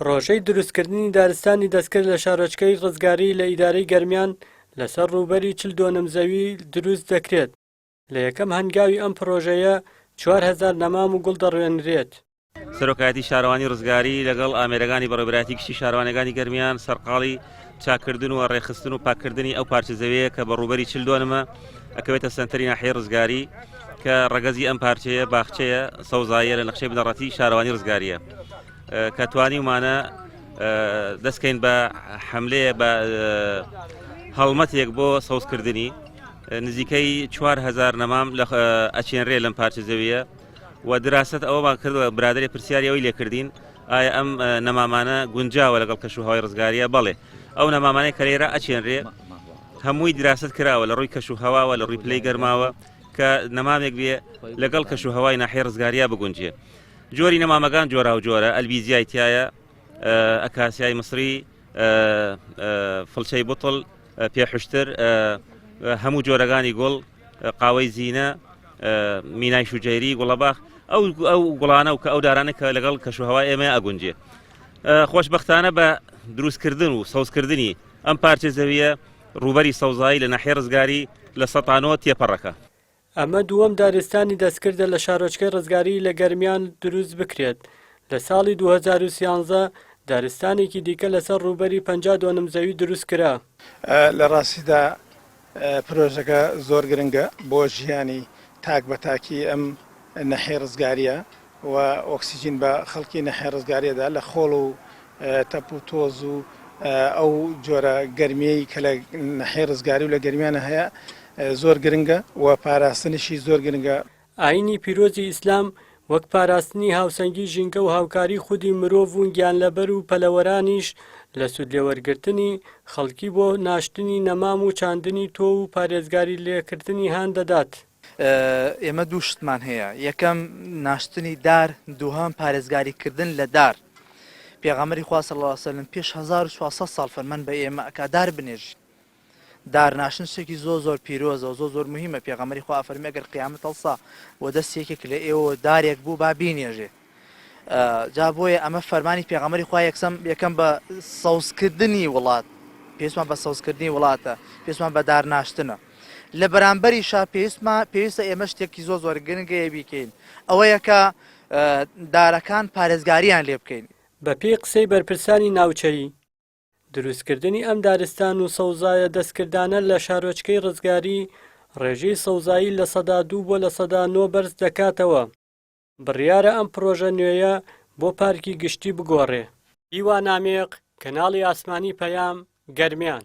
پڕۆژەی دروستکردنی دارستانی دەستکرد لە شارۆچکەی ڕزگاری لە ئیدارەی گەرمیان لەسەر ڕووبەری 40 دۆنم زەوی دروست دەکرێت، لە یەکەم هەنگاوی ئەم پڕۆژەیە 4000 نەمام و گوڵ دەڕوێنرێت. سەرۆکایەتی شارەوانی ڕزگاری لەگەڵ ئامێرەکانی بەڕێوەبەرایەتی گشتی شارەوانیەکانی گەرمیان سەرقاڵی چاککردن و ڕێکخستن و پاککردنی ئەو پارچە زەویە کە بە ڕووبەری 40 دۆنمە ئەکەوێتە سەنتەری ناحیەی ڕزگاری کە ڕەگەزی ئەم پارچەیە باخچەیە سەوزاییە لە نەخشەی بنەڕەتی شارەوانی ڕزگاریە کە توانیومانە دەستکەین بە حملەیە بە هەڵمەتێک بۆ سەوزکردنی نزیکەی 4هزار نەمام لە ئەچێنرێ لەم پارچە زەویە و دراست ئەوەمان کردوە برادری پرسیاری ئەوی لێکردین ئایا ئەم نەمامانە گونجاوە لەگەڵ کەش و هەوای ڕزگاریە بەڵێ ئەو نەمامانەی کە لێرە ئەچێنرێ هەمووی دراست کراوە لە ڕووی کەش و هەواوە لە ڕووی پلەی گەرماوە کە نەمامێک بێ لەگەڵ کەش و هەوای ناحیە ڕزگاریا بگونجێ جۆری نەمامەکان جۆرا و جۆرە ئەلبیزیای تایە ئەکاسیای مسری فڵچەی بوتڵ پێحشتر هەموو جۆرەکانی گوڵ قاوەی زینە مینای شوجەیری گوڵەباخ ئەو ئەو گوڵانە و کە ئەو دارانە کە لەگەڵ کەشوهەوای ئێمە ئەگونجێ خۆشببختانە بە دروستکردن و سەوزکردنی ئەم پارچە زەویە ڕووبەری سەوزایی لە ناحیە ڕزگاری لە سەتانەوە تێپەڕەکە. ئەمە دووەم دارستانی دەستکردە لە شارۆچکەی ڕزگاری لە گەرمیان دروست بکرێت، لە ساڵی 2013 دارستانێکی دیکە لەسەر ڕووبەری 50 دۆنم زەوی دروستکرا. لە ڕاستیدا پرۆژەکە زۆر گرنگە بۆ ژیانی تاک بە تاکی ئەم نەحیە ڕزگاریە و ئۆکسجین بە خەڵکی نەحیە ڕزگاریەدا لە خۆڵ و تەپ و تۆز و ئەو جۆرە گەرمیەی کە لە نەحیە ڕزگاری و لە گەرمیانە هەیە زۆر گرنگە و پاراستنیشی زۆر گرنگە. ئایینی پیرۆزی ئیسلام وەک پاراستنی هاوسەنگی ژینگە و هاوکاری خودی مرۆڤ و گیانلەبەر و پەلەوەرانیش لە سوودلێوەرگرتنی، خەڵکی بۆ ناشتنی نەمام و چاندنی تۆو و پارێزگاری لێکردنی هان دەدات. ئێمە دوو شتمان هەیە، یەکەم ناشتنی دار، دووهەم پارێزگاری کردن لە دار. پێغەمبەری خوا صلی اللە علیه وسلم پێش 1400 ساڵ فەرمان بە ئێمە ئەکا دار بنێژین. دار ناشتن شتێکی زۆر زۆر پیرۆزە و زۆر زۆر مهمە پێغەمبەری خوا ئەفەرموێ ئەگەر قیامەت هەڵسا و دەست یەکێک لە ئێوە دارێک بوو با بینێژێ جا بۆیە ئەمە فەرمانی پێغەمبەری خوا یەکسەم یەکەم بە سەوزکردنی وڵات پێویستمان بە سەوزکردنی وڵاتە پێویستمان بە دار ناشتنە لە بەرامبەریشا پێویستما پێویستە ئێمە شتێکی زۆر زۆر گرنگەیە بیکەین ئەوەیە کە دارەکان پارێزگاریان لێ بکەین. بەپێی قسەی بەرپرسانی ناوچەیی، دروستکردنی ئەم دارستان و سەوزایە دەستکردانە لە شارۆچکەی ڕزگاری، ڕێژەی سەوزایی 2% بۆ 9% بەرز دەکاتەوە. بڕیارە ئەم پڕۆژە نوێیە بۆ پارکی گشتی بگۆڕێ. هیوا نامیق، کەناڵی ئاسمانی پەیام، گەرمیان.